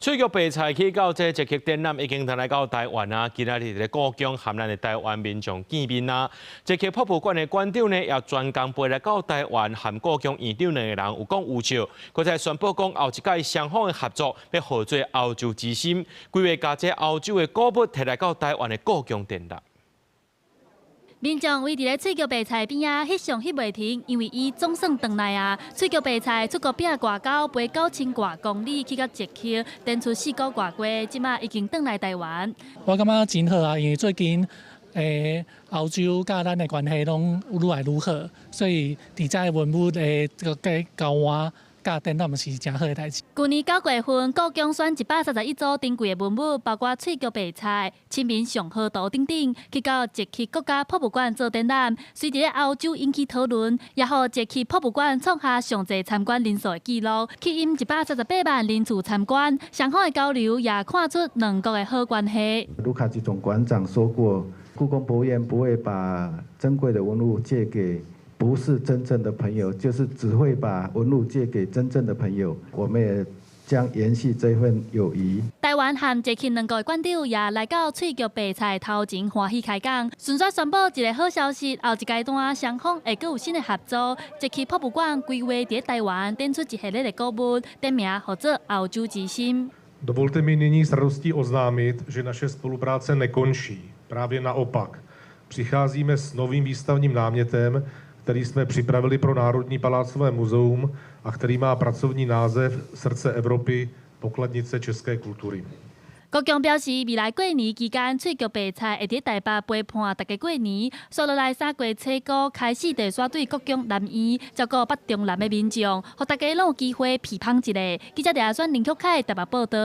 翠玉白菜去到這捷克展覽已經轉來到台灣啊！今仔日佇咧故宮和咱的台灣民眾見面啊！捷克博物館的館長呢，也專工飛來到台灣，和故宮院長兩個人有講有笑，閣再宣布講後一屆雙方的合作欲號做歐洲之心，規劃共這歐洲的古物提來到台灣的故宮展覽。民眾圍佇咧翠玉白菜邊仔翕相翕袂停，因為伊總算轉來啊！翠玉白菜出國拼外交，飛9000外公里去到捷克，展出4個外多，這馬已經轉來台灣。我感覺真好啊，因為最近歐洲佮咱的關係攏愈來愈好，所以佇遮文物的這個交換佮展覽是誠好的代誌。舊年9月份，故宮選131組珍貴的文物，包括翠玉白菜、清明上河圖等等，去到捷克國家博物館做展覽。隨佇咧歐洲引起討論，也予捷克博物館創下上濟參觀人數的紀錄，吸引138萬人次參觀。雙方的交流也看出兩國的好關係。盧卡奇總館長說過，故宮博物院不會把珍貴的文物借給不是真正的朋友，就是只會把文物借給真正的朋友。我們也將延續這份友誼。台灣和捷克兩國的館長也來到翠玉白菜頭前歡喜開講，順紲宣布一個好消息，後一階段雙方會閣有新的合作。捷克博物館規劃佇台灣展出一系列的古物，店名號做歐洲之心。 Dovolte mi nyní s radostí oznámit, že naše spolupráce nekončí. Právě naopak. Přicházíme s novým výstavním námětem, který jsme připravili pro Národní palácové muzeum a který má pracovní název Srdce Evropy, pokladnice české kultury. 故宮表示，未來過年期間，翠玉白菜會佇台北陪伴大家過年。紲落來3月初五開始，就徙對故宮南院照顧北中南的民眾，予大家攏有機會鼻芳一下。記者李阿選林曲凱台北報道。